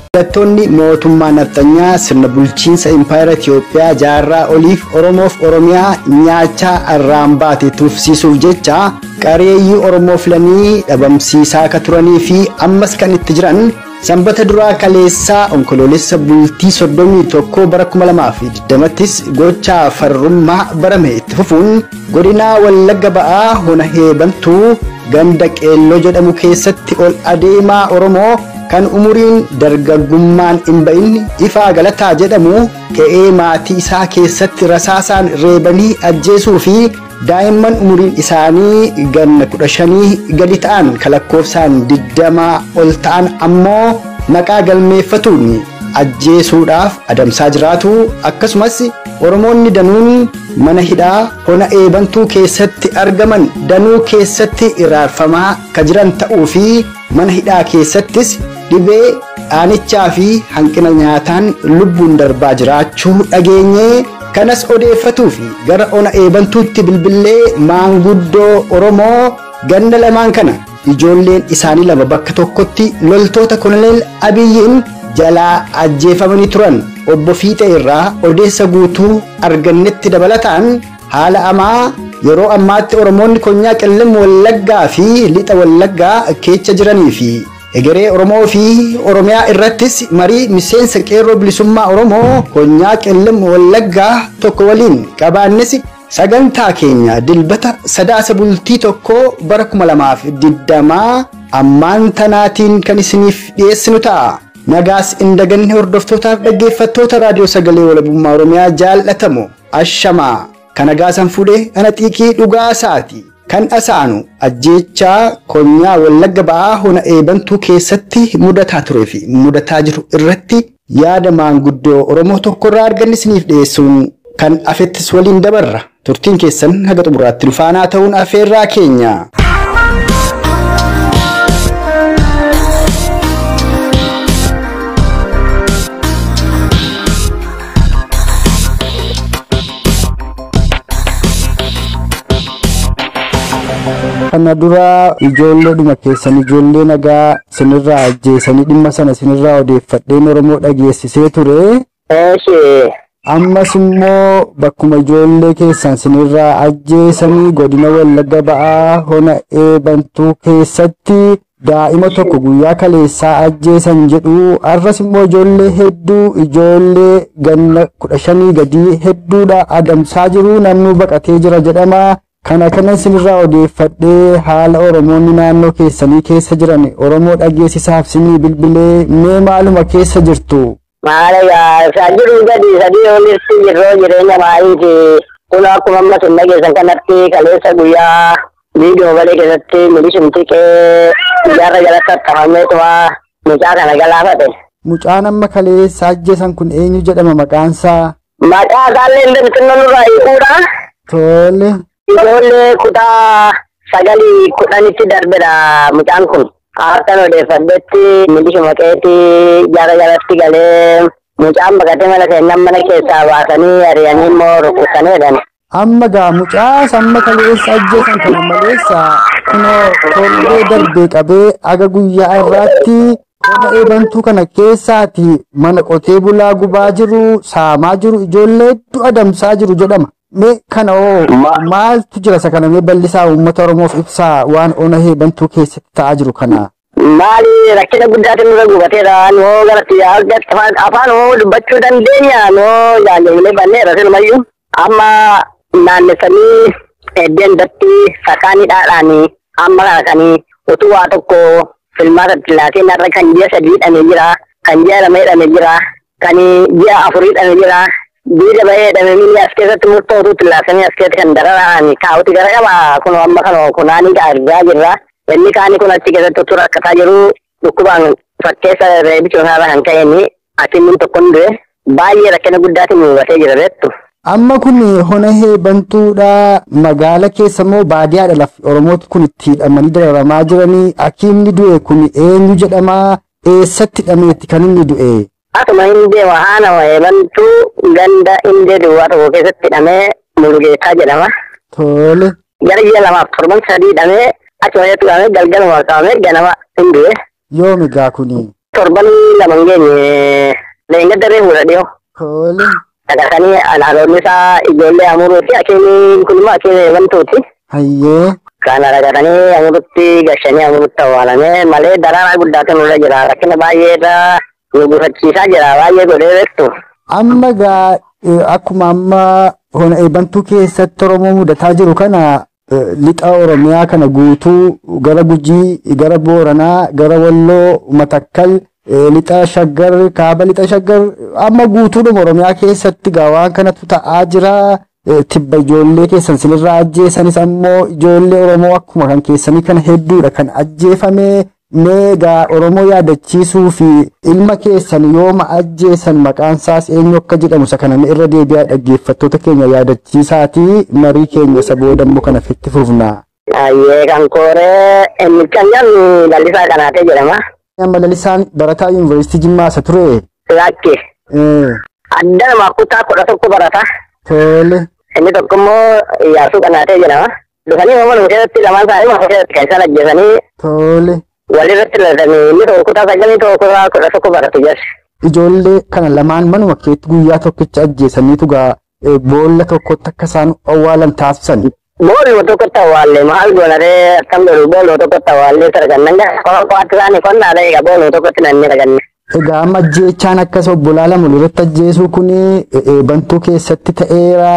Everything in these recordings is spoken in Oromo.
Hidhattoonni mootummaa nafxanyaa sirna bulchiinsa Impaayera Itiyoophiyaa jaarraa oliif Oromoof Oromiyaa nyaachaa irraan baate tuufsiisuuf jecha qareeyyii Oromoo filanii dhabamsiisaa akka turanii fi ammas kan itti jiran sanbata duraa kaleessaa onkoloolessa bultii 31 bara 2020ttis gochaa farrummaa barame itti fufuun godinaa Wallagga Ba'aa hona Heebantuu ganda Qeelloo jedhamu keessatti ol adeemaa Oromoo kan umuriin dargaggummaan hin ba'in Ifaa Galataa jedhamu qe'ee maatii isaa keessatti rasaasaan reebanii ajjeesuu fi daa'imman umuriin isaanii ganna 15 gadi ta'an kalakkoofsaan 20 ol ta'an ammoo maqaa galmeeffatuun ajjeesuudhaaf adamsaa jiraatu. Akkasumas Oromoonni danuun mana hidhaa hona Eebantuu keessatti argaman danuu keessatti iraarfamaa ka jiran ta'uu fi mana hidhaa keessattis dhibee dhaanichaa fi hanqina nyaataan lubbuun darbaa jiraachuu dhageenye. Kanas odeeffatuu fi gara ona Eebantuutti bilbilee maanguddoo Oromoo ganda lamaan kana ijoolleen isaanii lama bakka tokkotti loltoota Koloneel Abiyyiin jalaa ajjeefamanii turan obbo Fiixee irraa odeessa guutuu argannetti dabalataan haala amaa yeroo ammaatti Oromoonni konyaa Qellem Wallaggaa fi Lixa Wallaggaa keessa jiranii fi egeree Oromoo fi Oromiyaa irrattis marii miseensa Qeerroo Bilisummaa Oromoo konyaa Qellem Wallaggaa tokko waliin qabaannes sagantaa keenya dilbata sadaasa bultii tokko bara 2020 ammaan tanaatiin kan isiniif dhiyeessinu ta'a. Nagaas hin daganne hordoftootaaf dhaggeeffattoota raadiyoo sagalee walabummaa Oromiyaa jaallatamu ashamaa kan nagaasan fuudhee ana xiiqii dhugaasaati. Kan asaanu ajjeechaa konyaa Wallagga Ba'aa hona Eebantuu keessatti mudataa turee fi mudataa jiru irratti yaada maanguddoo Oromoo tokkorraa arganne isiniif dhiyeessuun kan afettis waliin dabarra. Turtiin keessan haga xumuraatti dhufaanaa ta'uun afeerraa keenya. Kana dura ijoolleedhuma keessan ijoollee nagaa sinirraa ajjeesanii dhimma sana sinirraa odeeffadheen Oromoo dhageessisee ture. Ammas immoo bakkuma ijoollee keessan sinirraa ajjeesanii godina Wallagga Ba'aa hona Eebantuu keessatti daa'ima tokko guyyaa kaleessaa ajjeesan jedhu. Arras immoo ijoollee hedduu ijoollee ganna 15 gadii hedduudha adamsaa jiru, namni baqatee jira jedhama. Kana kanan sinirraa odeeffadhee haala Oromoonni naannoo keessanii keessa jiran Oromoo dhageessisaaf sinii bilbilee mee maaluma keessa jirtu? Maala yaa isaan jiru gadi sadii olitti jirroo jireenya maaliiti? Kun akkuma amma sun dhageessan kanatti kaleessa guyyaa viidiyoo balee keessatti milishumti qe'ee ijaarra jalatti attafamee mucaa kana galaafate. Mucaan amma kaleessa ajjeesan kun eenyu jedhama maqaansaa? Maqaa isaallee hin beeknu nurraa hiikuudha. Tole. Ijoollee kutaa 9 10tti darbedha mucaan kun. Akkan odeeffadhetti milishuma qe'eetti ijaarra jalatti galee mucaan baqatee mana seenan mana keessaa baasanii ari'anii immoo rukutanidha. Amma gaa mucaa samma kaleessa ajjeesan kana maleessa kunoo torbee darbee qabee aga guyyaa irraatti hona Eebantuu kana keessaati mana qotee bulaa gubaa jiru, saamaa jiru, ijoollee hedduu adamsaa jiru jedhama. Mee kana hoo maaltu jira isa kana mee bal'isaa uummata Oromoof ibsaa waan ona Eebantuu keessatti ta'aa jiru kana? Maali rakkina guddaatiin nurra gubateera. Noo galatti afaan Oromoo dubbachuu dandeenya. Noo jaallee banneera silumayyuu. Amma naannessanii eddeen datti sakaaniidhaadhaan amma kana kan utuu waa tokko filmaata laatiin irra kan ji'a 3 hidhamee jira, kan ji'a 2 hidhamee jira, kan ji'a 4 hidhamee jira. Biida bahee hidhamee miilli as keessatti murtoo utuu tillaasanii as keessatti kan dararaan kaa'uti gara qaba. Kun amma kana kunaanii argaa jirra. Inni kaani kun achi keessatti utuu rakkataa jiru dhukkubaan fakkeessa reebicha isaarra kan ka'een atiin tokko hin du'e baay'ee rakkina guddaatiin hubatee jira beektu. Amma kun hona Eebantuudha magaala keessa immoo baadiyyaadha lafi Oromooti kun itti hidhamanii dararamaa jiranii. Hakiimni du'e kun eenyu jedhama? Eessatti hidhameetti kan inni du'e? Asuma Hindee Wahaana Eebantuu ganda Hindee duwwaa tokko keessatti hidhamee Mulugeetaa jedhama. Tole. Gara ji'a 2 fi torban 3 hidhamee achuma keessatti hidhamee galgaluma qabamee ganama hin du'e. Yoomi gaa kuni? Torban 2 hin geenye leenga daree fuudha dhiyoo. Tole. Dhaqanii dhaloonni isaa ijoollee Amuruuti. Akeemiin kun immoo akeemii Eebantuuti. Hayyee. Kana dhaqanii Amurutti gashanii Amurutti awwaalame malee daraaraa guddaatu nurra jira. Rakkina baay'eedha nu gufachiisaa jira baay'ee godhee beektu. Amma gaa akkuma amma hona Eebantuu keessatti Oromoo mudataa jiru kana lixa Oromiyaa kana guutuu gara Gujii, gara Booranaa, gara Walloo, Matakkal, lixa Shaggar, kaaba lixa Shaggar amma guutuudhuma Oromiyaa keessatti gaa waan kanatu ta'aa jira. Tibba ijoollee keessan sinirraa ajjeesanis ammoo ijoollee Oromoo akkuma kan keessanii kana hedduudha kan ajjeefame. Mee gaa Oromoo yaadachiisuu fi ilma keessan yooma ajjeesan maqaan isaas eenyu akka jedhamu isa kana irra deebi'aa dhaggeeffattoota keenya yaadachiisaatii marii keenya isa booda immoo kana itti fufna. Ayyee kan kooree inni kan jedhamu Lalisaa Qanaatee jedhama. Amma Lalisaan barataa yuunivarsiitii Jimmaa isa ture. Lakki. Adda nama kutaa 11 barata. Tole. Inni tokko immoo Iyyaasuu Qanaatee jedhama. Dhufanii manuma keessatti lamaan isaanii manuma keessatti kan isaan ajjeesanii. Tole. Walirratti latanii inni tokko kutaa 9 tokko kutaa 11 baratu jes. Ijoollee kana lamaan manuma keetti guyyaa tokkicha ajjeesaniitu gaa boolla tokkotti akka isaan awwaalan taasisan. Boolluma tokkotti awwaalle maal goonaree akkam godhu boolluma tokkotti awwaallee sargannan gaa qofaatti isaanii qonnaadha egaa boolluma tokkotti nannee raganne. Egaa amma ajjeechaan akkas obbolaa lama walirratti ajjeesuu kuni Eebantuu keessatti ta'eera.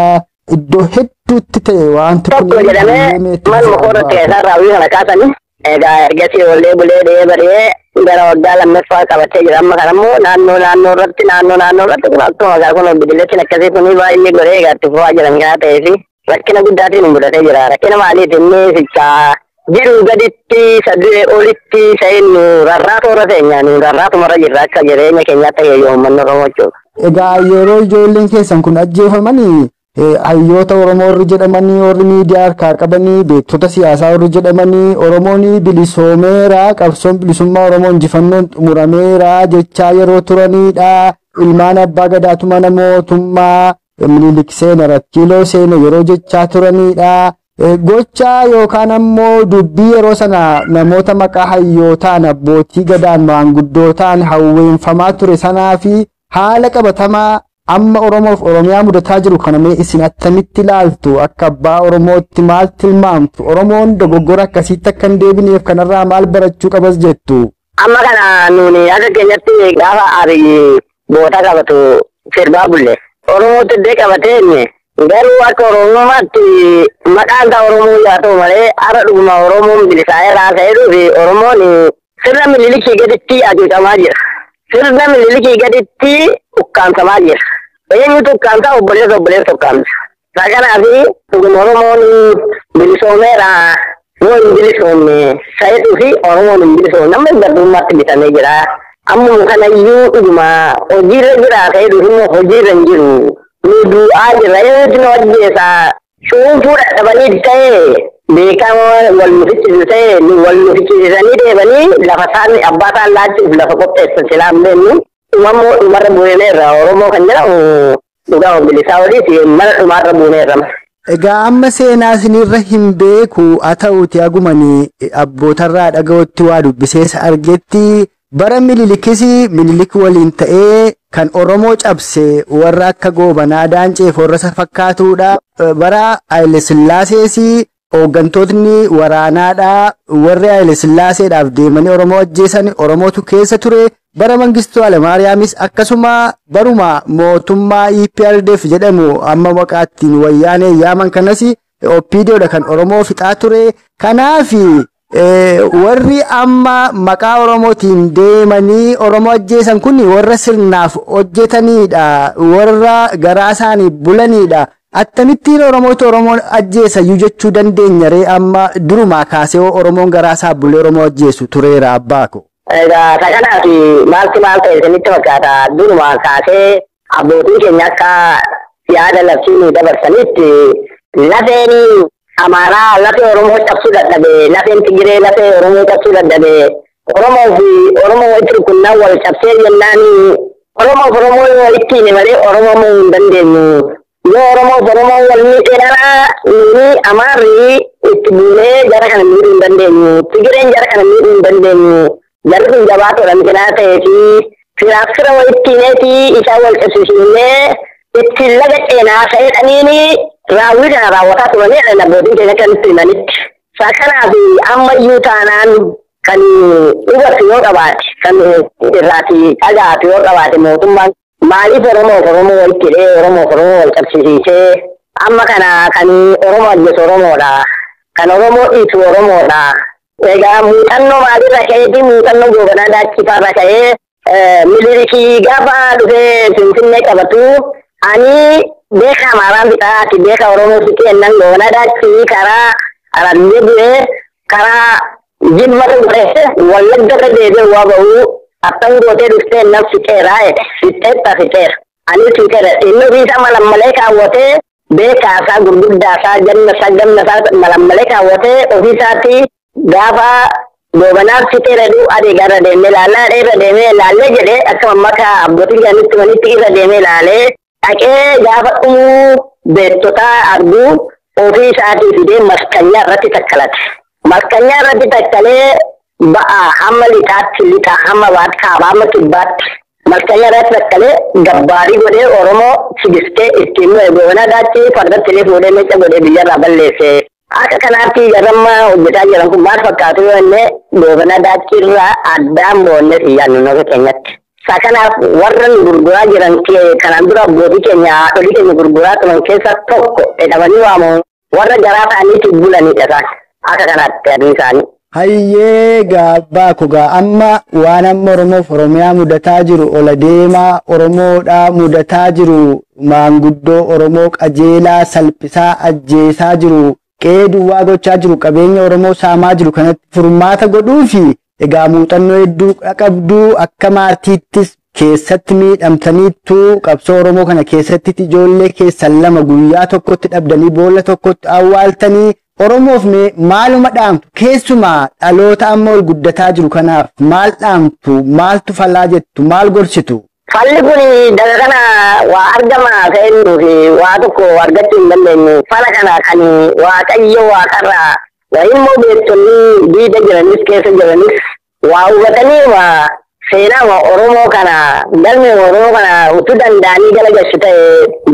Iddoo hedduutti ta'e wanti kun. Tokko jedhamee manuma koorratti kan isaan raawwii kana kaasanii. Egaa ergasii oollee bulee dhee bari'ee gara waggaa 2ffaa qabatee jira. Amma kanammoo naannoo naannoo irratti naannoo naannoo irratti kun akkuma egaa kun bidileetiin akkasii kun baay'ee godhee egaa itti fufaa jiran kana ta'ee fi rakkina guddaatiin mudatee jira. Rakkina maaliif inni fichaa jiru gaditti isa du'e olitti isa inni rarraatu irra teenya nu rarraatuma irra jirra akka jireenya keenyaatti yoo uummanni Oromoo jechuudha. Egaa yeroo ijoolleen keessan kun ajjeefamanii hayyoota Oromoo warri jedhamanii warri miidiyaa harkaa qabanii beektota siyaasaa warri jedhamanii Oromoon bilisoomeera qabsoon bilisummaa Oromoo injifannoon xumurameera jechaa yeroo turanidha. Ilmaan abbaa gadaatu mana mootummaa Minilik seena Rakkiiloo seena yeroo jechaa turanidha. Gocha yookaan ammoo dubbii yeroo sana namoota maqaa hayyootaan abbootii gadaan maanguddootaan hawweenfamaa ture sanaa fi haala qabatamaa amma Oromoof Oromiyaa mudataa jiru kana mee isin attamitti ilaaltu? Akka abbaa Oromootti maal tilmaamtu? Oromoon dogoggora akkasiitti akka hin deebineef kanarraa maal barachuu qabas jettu? Amma kana nuuni akka keenyatti gaafa Abiyyi boota qabatu sirbaa bulle. Oromootti illee qabatee inni garuu akka Oromummaatti maqaan isaa Oromoo yaa ta'u malee har'a dhuguma Oromoon bilisaa'ee raasa'ee dhufi Oromoon sirna Minilikii gaditti hacuucamaa jira. Sirna Minilikii gaditti ukkaamsamaa jira. Eenyutu ukkaamsaa? Obboleessa obboleessa ukkaamsa. Isa kanaaf dhuguma Oromoon bilisoomeera yoo hin bilisoomne sa'ee fi Oromoon hin bilisoomne amma garbummaatti bitamee jira. Ammuma kanayyuu dhuguma hojiirra jira ta'ee dhufi immoo hojiirra hin jiru. Nu du'aa jirra eenyutu nu ajjeesa? Cuunfuu dadhabanii ta'ee beekamaa wal nu ficcisiisu ta'ee wal nu ficcisiisanii deebanii lafa isaan abbaa isaan laachuuf lafa qopheessan silaa hin beeknu. Dhumammoo dhumarra buuneerra Oromoo kan jedhamu dhugaa bilisaa oliiti mana dhumaarra buuneerra. Egaa amma seenaa isinirra hin beeku haa ta'uuti agumanii abbootarraa dhaga'utti waa dubbisees argetti bara Minilikis Minilik waliin ta'ee kan Oromoo cabse warra akka Goobanaa Daanceef warra isa fakkaatudha. Bara Haayile Sillaasees hooggantootni waraanaadha. Warri Haayile Sillaaseedhaaf deemanii Oromoo ajjeesan Oromootu keessa ture. Bara Mangistuu Hayilemaariyaamis akkasuma baruma mootummaa EPRDF jedhamu amma maqaa ittiin wayyaanee yaaman kanas OPDOdha kan Oromoo fixaa ture. Kanaaf warri amma maqaa Oromootiin deemanii Oromoo ajjeesan kun warra sirnaaf hojjetanidha. Warra garaa isaanii bulanidha. Akkamittiin Oromootu Oromoon ajjeesa iyyuu jechuu dandeenya ree amma durumaa kaasee Oromoon garaa isaa bulee Oromoo ajjeesu tureera abbaa ko. Egaa isa kanaaf maaltu maal ta'e isinitti fakkaata? Durumaa kaasee abbootiin keenya akka yaada labsii nu dabarsanitti lafeen Amaaraa lafee Oromoo cabsuu dadhabe, lafeen Tigiree lafee Oromoo cabsuu dadhabe, Oromoo fi Oromoo walitti rukunnaan wal cabsee jennaan Oromoo fi Oromoo walitti hime malee Oromoo mo'uu hin dandeenyu. Yoo Oromoo fi Oromoo wal miidhee dhala nuuni Amaarri itti buunee jara kana miidhuu hin dandeenyu. Tigireen jara kana miidhuu hin dandeenyu. Jarri kun jabaatoodha mikinaa ta'ee fi firaaf fira walitti hineeti isaan wal qabsiisnee ittiin laga ceenaa ta'eedhaniini raawwii kana raawwataa turanii abbootiin keenya kan itti himanitti. Kanaaf ammayyuu taanaan kan hubatu yoo qabaate kan irraati dhagaatu yoo qabaate mootummaan maaliif Oromoof Oromoo walitti hidhee Oromoof Oromoo wal qabsiisee amma kana kan Oromoo ajjeesu Oromoodha. Kan Oromoo dhiisu Oromoodha. Egaa muuxannoo maalirra ka'eeti muuxannoo Goobanaa Daaccifaarra ka'ee Minilikii gaafa dhufee Finfinnee qabatu ani beeka Amaaraan fixaa ati beeka Oromoo fixee jennaan Goobanaa Daaccii karaa Harargee bu'ee karaa Jimma godhee Wallagga irra deebi'ee waa ba'uu attan gootee dhuftee jennaan fixeera jedhe fixeetta fixeera. Anis fixeera inni ofiisaa malammalee kaawwatee beekaa isaa gurguddaa isaa janna isaa gamna isaa malammalee kaawwatee ofiisaatti gaafa Goobanaaf fixeera jedhu adii gara deemee ilaalaa irra deemee ilaallee jedhee akkuma maka abbootiin jedhanitti manitti irra deemee ilaalee dhaqee gaafa dhumuu beektotaa arguu ofii isaatii fidee maskanyaa irratti takkalate. Maskanyaa irratti takkalee ba'aa hamma lixaatti lixaa hamma baatti kaabaa hamma kibbaatti maskanyaa irratti takkalee gabbaarii godhee Oromoo sigistee ittiin mo'e Goobanaa Daaccii fardatti illee fuudhee meeca godhee biyyarraa balleesse. Akka kanaatti jarramma hojjetaa jiran kun maal fakkaatu yoo jenne Goobanaa Daaccii irraa addaan boonnee xiyyaannu nuti keenyatti. Isa kanaaf warra nu gurguraa jiran kanaan dura abbootii keenya haadholii keenya gurguraa turan keessaa tokko jedhamanii waamamu warra garaa ta'aniitti bulanidha isaan. Akka kanaatti aduun isaanii. Hayyee gaabbaa kugaa amma waan amma Oromoof Oromiyaa mudataa jiru ola deemaa Oromoodhaa mudataa jiru maanguddoo Oromoo qajeelaa salphisaa ajjeesaa jiru qe'ee duwwaa gochaa jiru qabeenya Oromoo saamaa jiru kanatti furmaata godhuufi egaa muuxannoo hedduu qabduu akka maatiittis keessatti miidhamtaniittu qabsoo Oromoo kana keessatti ijoollee keessan lama guyyaa tokkotti dhabdanii boolla tokkotti awwaaltanii Oromoof mee maaluma dhaamtu keessumaa dhaloota amma ol guddataa jiru kanaaf maal dhaamtu maaltu falaa jettu maal gorsitu? Falli kun daga kana waa argama ta'ennuu fi waa tokko argachuu hin dandeenyu. Fala kana kan Waaqayyo waaqarraa waa immoo beektonni diida jiranis keessa jiranis waa hubatanii waa seenaa Oromoo kana galmee Oromoo kana utuu danda'anii galagalchu ta'e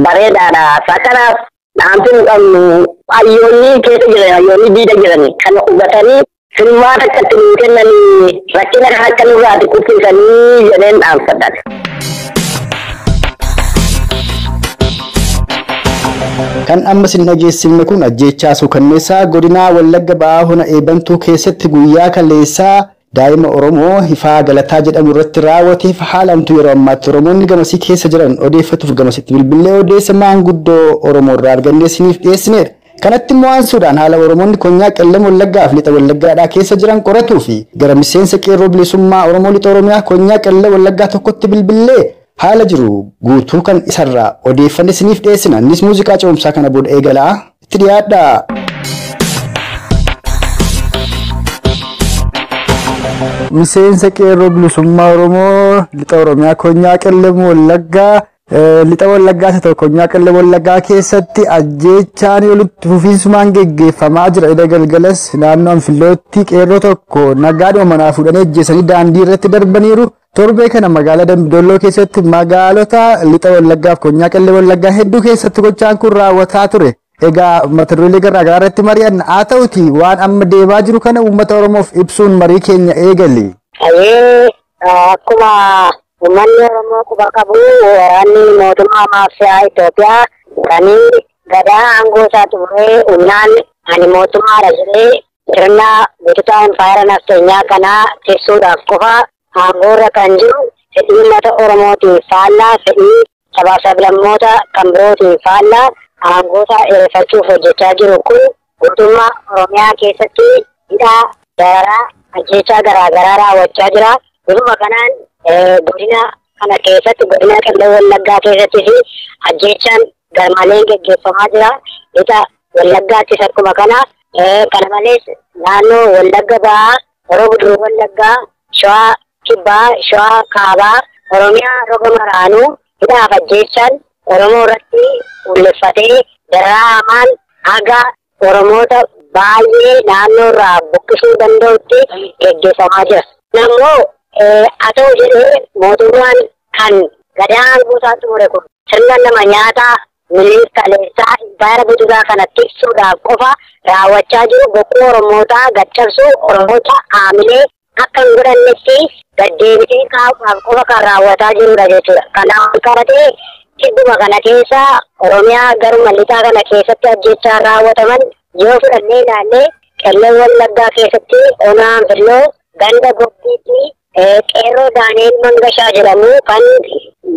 bareedaadha. Isa kanaaf dhaamsi nu qabnu hayyoonni keessa jiran hayyoonni diida jiran kan hubatanii filmaata akka itti nuu kennanii rakkina kana akka nurraati kuffisanii jedheen dhaamsadha. Kan amma sin dhageessifne kun ajjeechaa suukanneessaa godinaa Wallagga Ba'aa Hona Eebantuu keessatti guyyaa kaleessaa daa'ima Oromoo Ifaa Galataa jedhamu irratti raawwateef haala hamtuu yeroo ammaatti Oromoonni gamasii keessa jiran odeeffatuuf gamasitti bilbilee odeessa maanguddoo Oromoo irraa argannee isiniif dhiyeessineera. Kanatti immoo aansuudhaan haala Oromoonni konyaa Qellem Wallaggaa fi Lixa Wallaggaadhaa keessa jiran qoratuu fi gara miseensa qeerroo bilisummaa Oromoo Lixa Oromiyaa konyaa Qellem Wallaggaa tokkotti bilbilee haala jiru guutuu kan isarraa odeeffanne isiniif dhiyeessina. Innis muuziqaa ce'umsaa kana booda eegalaa itti dhiyaadhaa. Miseensa qeerroo bilisummaa Oromoo Lixa Oromiyaa konyaa Qellem Wallaggaa Lixa Wallaggaa isa tokko konyaa Qellem Wallaggaa keessatti ajjeechaan walitti fufiinsumaan geggeeffamaa jira. Eda galgalas naannoo Anfillootti qeerroo tokko nagaadhuma manaa fuudhanii ajjeesanii daandii irratti darbaniiru. Torbee kana magaalaa Dambidolloo keessatti magaalota Lixa Wallaggaa fi konyaa Qellem Wallaggaa hedduu keessatti gochaan kun raawwataa ture. Egaa mata dureelee garaa garaa irratti mari'anna. Haa ta'uti waan amma deemaa jiru kana uummata Oromoof ibsuun marii keenya eegali. Hayyee akkuma uummanni Oromoo quba qabu waraanni mootummaa maafiyaa Itoophiyaa kan gadaa aangoo isaa xumuree humnaan ani mootummaadha jedhee sirna bitoota impaayera nafxeenyaa kanaa tiksuudhaaf qofa aangoorra kan jiru fedhii uummata Oromootiin faallaa fedhii sabaaf sablammoota kan birootiin faallaa aangoota dheereffachuuf hojjechaa jiru kun guutummaa Oromiyaa keessatti hidhaa dararaa ajjeechaa garaagaraa raawwachaa jira. Bifuma kanaan godina kana keessatti godina Qellem Wallaggaa keessattis ajjeechaan garmaleen geggeeffamaa jira. Lixa Wallaggaattis akkuma kana kana malees naannoo Wallagga Ba'aa, Horoo Guduruu Wallaggaa, Shawaa Kibbaa, Shawaa Kaabaa, Oromiyaa roga maraanuu hidhaaf ajjeechaan Oromoo irratti fuulleffatee dararaa hamaan haga Oromoota baay'ee naannoo irraa buqqisuu danda'utti geggeeffamaa jira. Nammoo haa ta'u jedhee mootummaan kan gadaan guutaa xumure kun sirna nama nyaataa Minilik kaleessaa impaayera bututaa kana tiksuudhaaf qofa raawwachaa jiru bokkuu Oromootaa gad cabsuu Oromoota haamilee akka hin godhannetti gad deebisee kaa'uudhaaf qofa kan raawwataa jirudha jechuudha. Kanaaf qabatee tibbuma kana keessa Oromiyaa garuma lixaa kana keessatti ajjechaa raawwataman yoo fudhannee ilaalle Qellem Wallaggaa keessatti Onaa Anfilloo ganda Gobbiitti Qeerroo Daani'el Mangashaa jedhamu kan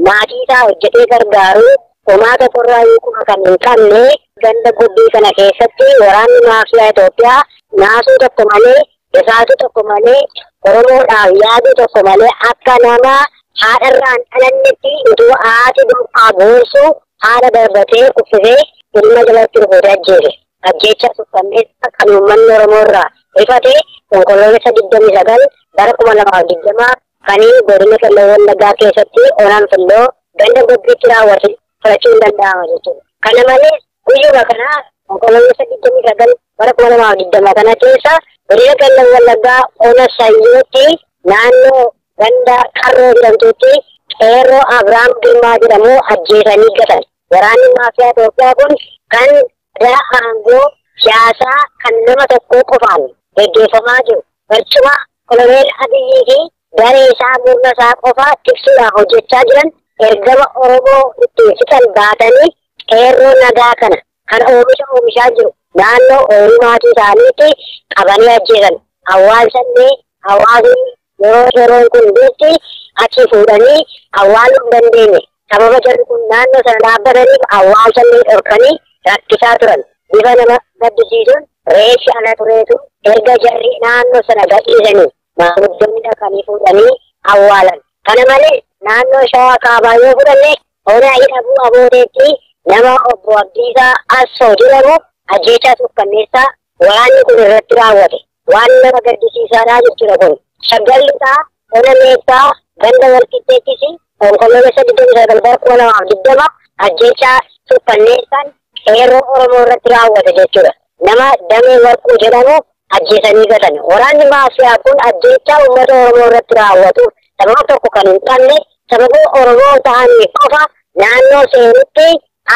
maatii isaa hojjetee gargaaru homaa tokkorraa hiikuma kan hin qabne ganda Gobbii kana keessatti waraanni maafiyaa Itoophiyaa naasuu tokko malee, rifaatu tokko malee, Oromoodhaaf yaaduu tokko malee akka nama haadharraa hin dhalannetti utuu haati duukaa boossu haadha darbatee kuffisee ilma jalatti rukutee ajjeese. Ajjeechaa suukanneessaa kan uummanni Oromoo irraa rifate Onkoloolessa 29 bara 2020 kan godina Qellem Wallaggaa keessatti Onaa Anfilloo ganda Gobbiitti raawwate fudhachuun danda'ama jechuudha. Kana malees guyyuma kana Onkoloolessa 29 bara 2020 kana keessa godina Qellem Wallaggaa Ona Sayyootti naannoo ganda Qarroo jedhamtutti Qeerroo Abiraam Girmaa jedhamu ajjeesanii gatan. Waraanni maafiyaa Itoophiyaa kun kan gara aangoo siyaasaa kan nama tokkoo qofaan geggeeffamaa jiru barcuma Koloneel Abiyyii fi garee isaa murna isaa qofa tiksuudhaaf hojjechaa jiran ergama Oromoo ittiin fixan baatanii qeerroo nagaa kana kan oomisha oomishaa jiru naannoo ooyiruu maatii isaaniitti qabanii ajjeesan. Awwaalchallee hawaasni yeroo qeerroon kun duutti achi fuudhanii awwaaluu hin dandeenye. Sababa jarri kun naannoo sana dhaabbataniif awwaalchallee dhorkanii rakkisaa turan. Bifa nama gaddisiisuun reeffi ala tureetu erga jarri naannoo sana gadhiisanii maanguddoonni dhaqanii fuudhanii awwaalan. Kana malees naannoo Shawaa Kaabaa yoo fudhanne Onaa Hidhabuu Abooteetti nama obbo Abdiisaa Assoo jedhamu ajjeechaa suukkanneessaa waraanni kun irratti raawwate. Waan nama gaddisiisaadha jechuudha kun. Shaggar Lixaa Ona Meettaa ganda Walqixxeettis Onkoloolessa 29 bara 2020 ajjeechaa suukkanneessaan qeerroo Oromoo irratti raawwate jechuudha. Nama Damee Warquu jedhamu ajjeesanii gatan. Waraanni maafiyaa kun ajjeechaa uummata Oromoo irratti raawwatu sababa tokko kan hin qabne sababa Oromoo ta'aniif qofa naannoo seenutti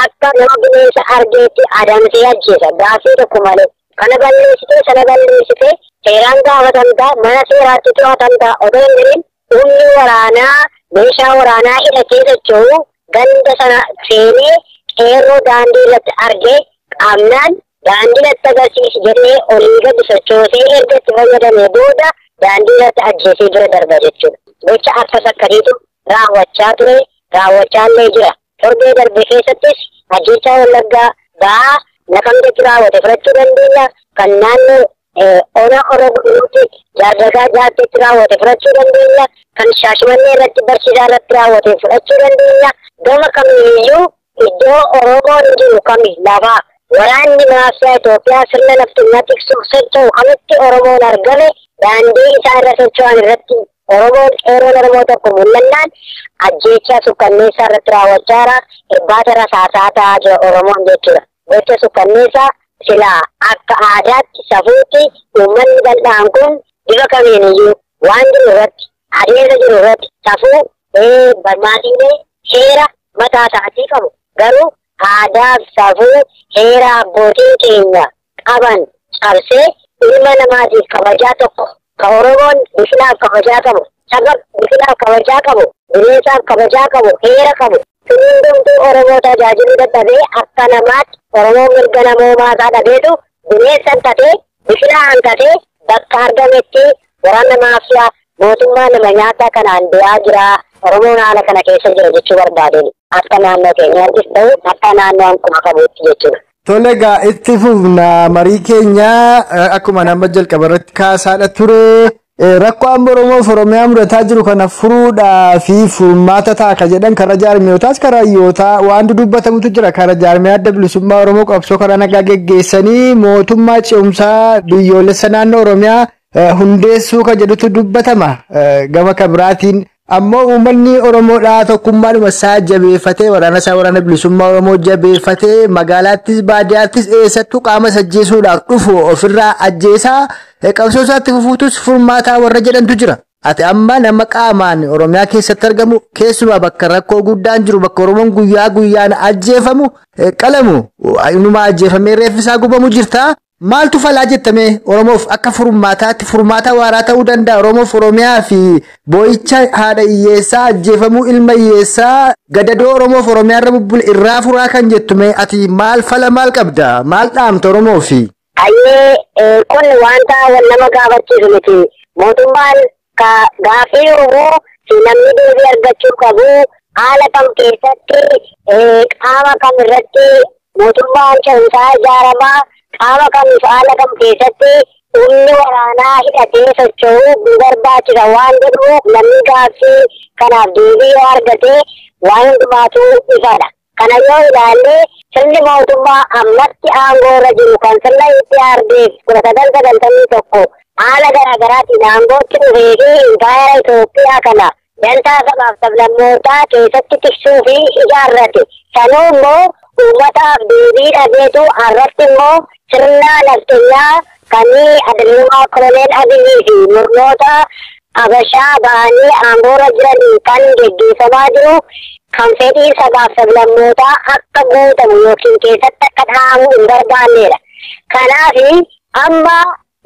akka nama bineensa argeetti adamsee ajjeesa. Gaaffii tokko malee. Kana balleessitee sana balleessitee seeraan gaafatamtaa mana seeraatti to'atamtaa otoo hin jedhin humni waraanaa meeshaa waraanaa hidhatee socho'u ganda sana seenee qeerroo daandii irratti argee qaamnaan daandii irratti agarsiisi jedhee olii gadi sochoosee erga itti fayyadamee booda daandii irratti ajjeesee bira darba jechuudha. Gocha akkas akkasiitu raawwachaa ture, raawwachaa illee jira. Torbee darbe keessattis ajjeechaa Wallaggaa ba'aa Naqamteetti raawwate fudhachuu dandeenya. Kan naannoo Ona Oromoo Jaardagaa Jaarteetti raawwate fudhachuu dandeenya. Kan Shaashimannee irratti barsiisaa irratti raawwate fudhachuu dandeenya. Gama kamiiyyuu iddoo Oromoon jiru kami lafaa waraanni maafiyaa Itoophiyaa sirna nafxanyaa tiksuuf socho'u kamitti Oromoon argame daandii isaa irra socho'an irratti Oromoon qeerroon Oromoo tokko mul'annaan ajjeechaa sukkanneessaa irratti raawwachaa jira. Irbaata rasaasaa ta'aa jira Oromoon jechuudha. Gocha sukkanneessaa silaa akka aadaatti safuutti uummanni bal'aan kun bifa kamiin iyyuu waan jiru irratti adeemsa jiru irratti safuu barmaatiilee seera mataa isaatii qabu. Garuu aadaa fi safuu heera abbootiin keenya qaban cabsee ilma namaatiif kabajaa tokko ka Oromoon biqilaaf kabajaa qabu, saba biqilaaf kabajaa qabu, bineensaaf kabajaa qabu, heera qabu. Kun hundumtuu Oromoo tajaajiluu dadhabee akka namaatti Oromoon mirga namoomaa isaa dhabeetu bineensa hanqatee biqilaa hanqatee bakka argametti waraana maafiyaa mootummaa nama nyaataa kanaan du'aa jira. Oromoon haala kana keessa jira jechuu barbaadeen akka naannoo keenyaattis ta'u akka naannoo hanquma qabuutti jechuudha. Tole egaa itti fufna marii keenya akkuma nama jalqaba irratti kaasaadha ture. Rakkoo amma Oromoof Oromiyaa mudataa jiru kana furuudhaa fi furmaata ta'a ka jedhan karaa jaarmiyootaas karaa hayyootaa waan dudubbatamutu jira. Karaa jaarmiyaa Adda Bilisummaa Oromoo qabsoo karaa nagaa geggeessanii mootummaa ce'umsaa biyyoolessa naannoo Oromiyaa hundeessuu ka jedhutu dubbatama. Gama kan biraatiin ammoo uummanni Oromoodhaa tokkummaadhuma isaa jabeeffatee waraana isaa waraana bilisummaa Oromoo jabeeffatee magaalaattis baadiyyaattis eessattuu qaama isa ajjeesuudhaaf dhufu ofirraa ajjeesaa qabsoo isaatti fufuutus furmaataa warra jedhantu jira. Ati amma nama qaamaan Oromiyaa keessatti argamu keessumaa bakka rakkoo guddaan jiru bakka Oromoon guyyaa guyyaan ajjeefamu qalamu inuma ajjeefamee reeffisaa gubamu jirta. Maaltu falaa jettamee Oromoof akka furmaataatti furmaata waaraa ta'uu danda'a Oromoof Oromiyaa fi boo'icha haadha hiyyeessaa ajjeefamuu ilma hiyyeessaa gadadoo Oromoof Oromiyaa irra bubbule irraa furaa kan jettume ati maal fala maal qabda maal dhaamta Oromoofi? Ayyee kun wanta wal nama gaafachiisu miti. Mootummaan gaaffii Oromoo fi namni deebii argachuu qabu haala kam keessatti qaama kam irratti mootummaan ce'umsaa ijaaramaa qaama kamiif haala kam keessatti humni waraanaa hidhatee socho'uu nu barbaachisa waan jedhu namni gaaffii kanaaf deebii yoo argate waan hundumaatu ifadha. Kana yoo ilaalle sirni mootummaa ammatti aangoo irra jiru kan sirna EPRDF 1991 haala garaagaraatiin aangootti dhufee fi impaayera Itoophiyaa kana dantaa sabaaf sablammootaa keessatti tiksuu fi ijaarrate. Sanuu immoo uummataaf deebii dhabeetu irratti immoo sirna nafxanyaa kan adalummaa koloneel Abiyyi fi murnoota Habashaa ba'anii aangoorra jiraniin kan geggeeffamaa jiru kan fedhii sabaaf sablammootaa akka guutamu yookiin keessatti akka dhahamu hin barbaannedha. Kanaaf amma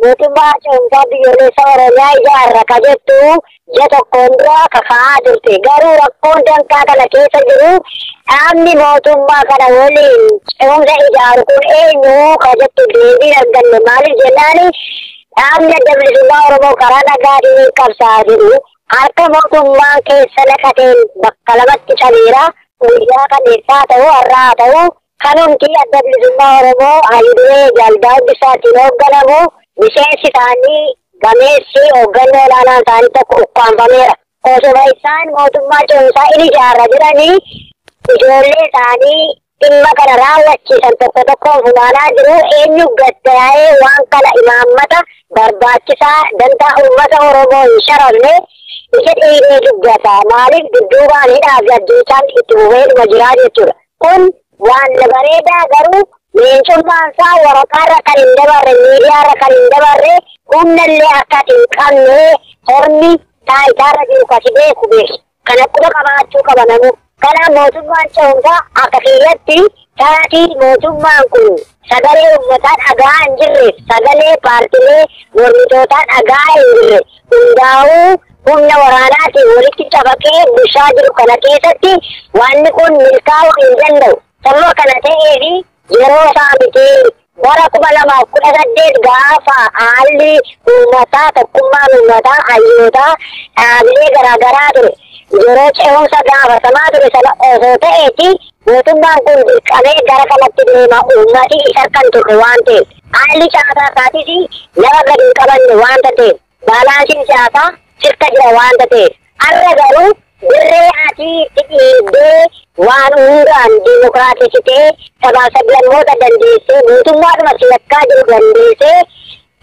mootummaa ce'umsaa biyyoolessa Oromiyaa ijaarra ka jettu ji'a tokkoon dura kaka'aa turte. Garuu rakkoon danqaa kana keessa jiru dhaabni mootummaa kana waliin ce'umsa ijaaru kun eenyu ka jettu deebii arganne maaliif jennaani dhaabni adda bilisummaa Oromoo karaa nagaatiin qabsaa'aa jiru harka mootummaan keessa naqateen bakka lamatti cabeera. Guyyaa kaleessaa ta'u har'aa ta'u kanumti adda bilisummaa Oromoo Hayiluu Jaldaa isaatiin hoogganamu miseensi isaanii gameessi hooggannoo olaanaan isaanii tokko ukkaanfameera. Osuma isaan mootummaa ce'umsaa in ijaarra jedhanii ijoollee isaanii dhimma kana raawwachiisan tokko tokkoon funaanaa jiru. Eenyu gaddaa'ee waan kana imaammata barbaachisaa dantaa uummata Oromoo hin sharafne isa dhiibee dubbata. Maaliif dudduubaan hidhaa fi ajjeechaan itti fufeedhuma jiraa jechuudha. Kun waan bareedaa garuu leencummaan isaa waraqaarra kan hin dabarre miidiyaarra kan hin dabarre humnallee akka hin qabne horni taayitaarra jiru kasi beeku beeku. Kana quba qabaachuu qaba namu. Kanaaf mootummaan ce'umsaa akka kiyyatti taatii mootummaan kun sagalee uummataa dhagaa hin jirre sagalee paartilee mormitootaa dhagaa hin jirre hundaa'uu humna waraanaatiin walitti cafaqee bulchaa jiru kana keessatti wanni kun milkaa'uu hin danda'u. Sababa kana ta'eefi yeroo isaa miti bara 2018 gaafa haalli uummataa tokkummaan uummataa hayyootaa dhaabilee garaagaraa ture. Yeroo ce'umsa gaafatamaa ture sana osoo ta'eeti mootummaan kun dirqamee gara kanatti deema uummati isa kan turre waan ta'eef haalli caasaa isaatis nama gadi hin qabanne waanta ta'eef baalaansiin siyaasaa sirka jira waanta ta'eef har'a garuu dirree ati itti dhiibdee waan hundaan diimokiraatisitee sabaaf sablammoota dandeessee mootummaadhuma silakkaa jiru dandeessee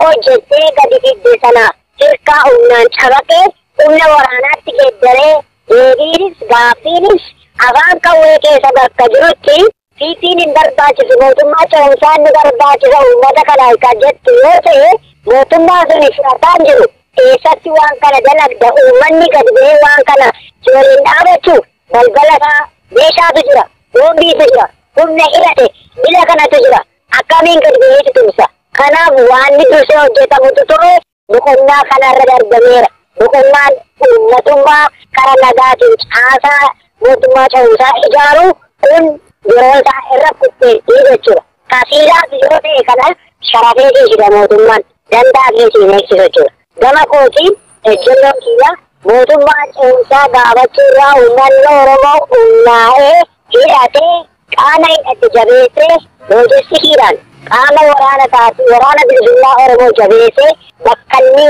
hojjettee gadi fidde sana sirkaa humnaan cabaqee humna waraanaatti geeddaree deebiinis gaaffiinis afaan qawwee keessa bakka jirutti fiifiin hin barbaachisu mootummaa ce'umsaan nu barbaachisa uummata kana kan jettu yoo ta'e mootummaan sun fudhataan jiru keessatti waan kana dalagda uummanni gadi ba'ee waan kana si waliin dhaabachuuf balbala isaa meeshaatu jira boombiitu jira humna hidhate bila kanatu jira akkamiin gadi ba'eetu tumsa. Kanaaf waan dursee hojjetamutu ture boqonnaa kanarra darbameera. Boqonnaan uummatummaa karaa nagaatiin caasaa mootummaa ce'umsaa ijaaru kun yeroo isaa irra kutteettii jechuudha. Kasiilaaf yoo ta'e kana sharafee geessisa mootummaan danda'a geessisu eegsisu jechuudha. Gama kootiin ejjennoon kiyya mootummaa ce'umsaa gaafachuu irraa uummanni Oromoo humnaa'ee hidhatee qaama hidhate jabeessee loojistikiidhaan qaama waraana taatu waraana bilisummaa Oromoo jabeessee bakka inni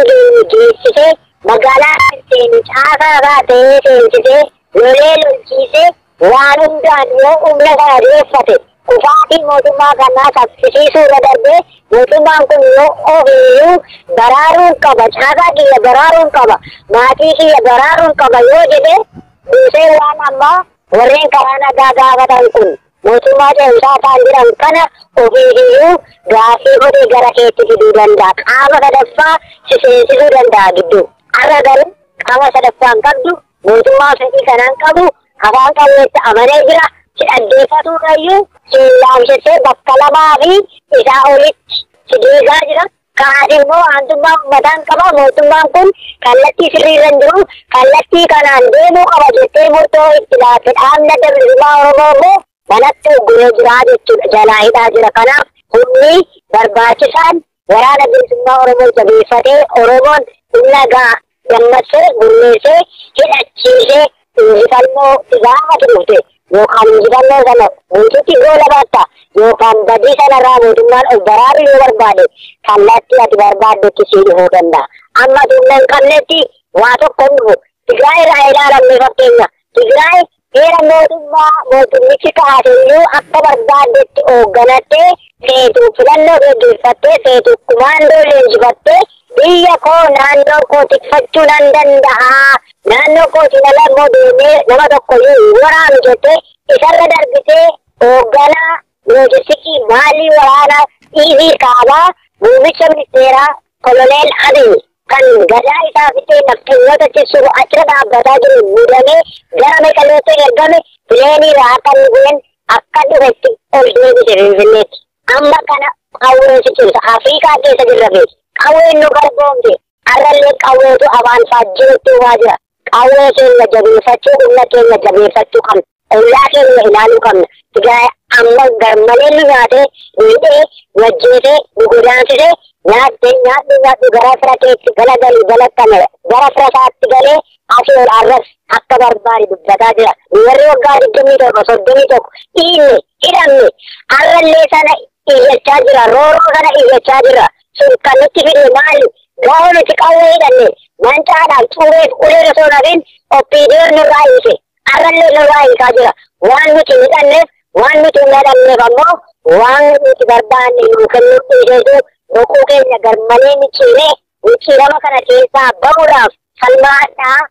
geessisee magaalaa seeni caasaa irraa ta'ee seensisee lolee lolchiisee waan hundaan yoo humna kana dhiyeeffate kufaatii mootummaa kanaa saffisiisuu irra darbee mootummaan kun yoo ofiiyyuu baraaruun qaba caasaa kiyya baraaruun qaba maatii kiyya baraaruun qaba yoo jedhe duusee waan ammaa warreen karaa nagaa gaafatan kun mootummaa ce'umsaa ta'an jiran kana ofiiyyuu gaaffii godhee gara keetti fiduu danda'a. Qaama sadaffaa si seensisuu danda'a gidduu. Har'a garuu Qaama sadaffaa hin qabdu. Mootummaa fedhii kanaan qabu afaan qawweetti amanee jira. Si dhaggeeffatuu qayyuu si laamsessee bakka lamaa fi isaa olitti si deegaa jira. Kaas immoo aantummaa uummataan qaba. Mootummaan kun kallattii sirriirra hin jiru. Kallattii kanaan deemuu qaba jettee murtoo itti laatte dhaabni Adda Bilisummaa Oromoo immoo manatti ugguree jira jechuudha. Jalaa hidhaa jira. Kanaaf humni barbaachisaan waraana bilisummaa Oromoo jabeeffatee Oromoon humna gahaa gammadsee gurmeessee hidhachiisee injifannoo gaafatu dhufte yookaan injifannoo sana guutuutti goola baatta yookaan badii sanarraa mootummaan of baraaruu yoo barbaade kallattii ati barbaaddetti sii dhufuu danda'a. Amma humna hin qabnetti waa tokko hin dhufu. Tigraay irraa ilaalamne fakkeenya. Tigraay heera mootummaa mootummichi kaase iyyuu akka barbaaddetti hoogganattee feetu filannoo gaggeeffattee feetu kumaandoo leenjifattee biyya koo naannoo koo tikfachuu nan danda'a. Naannoo kootiin ala immoo deemee nama tokko iyyuu hin waraanu jettee isarra darbitee hoogganaa loojistikii maalii waraanaa dhiisii kaabaa muummicha ministeeraa koloneel Abiy kan gadaa isaa fixee nafxanyoota tiksuuf achirra dhaabbataa jiru muudamee gara Meqaleetti ergame pileenii irraa akka inni bu'een akka dhufetti ol deebise Finfinneetti. Amma kana qawween si cimsa. Afrikaa keessa jirra beeki. Qawween nu garboomte. Arrallee qawweetu afaan faajjirutti uumaa jira. Qawwee keenya jabeeffachuu, humna keenya jabeeffachuu qabna. Ollaa keenya ilaaluu qabna. Tigraay amma garmalee nu nyaatee, nu hidhee, nu ajjeesee, nu godaansisee, nyaattee nyaadhu nyaadhu gara fira keetti galagalii galattame gara fira isaatti galee asii ol arras akka barbaade dubbataa jira. Nu warri waggaa 27 31 dhiinne hidhamne arrallee sana iyyachaa jira. Rooroo sana iyyachaa jira. Sun kan nutti fide maali? Gaafa nuti qawwee hidhanne mancaadhaan cuubeef ulee osoo hin hafin OPDO'n nurraa hiike. Arrallee nurraa hiikaa jira. Waan nuti hin hidhanneef waan nuti hin hidhanneef ammoo waan nuti barbaanne nuu kennuu dhiiseetu boquu keenya garmalee micciiree micciirama kana keessaa bahuudhaaf falmaadhaa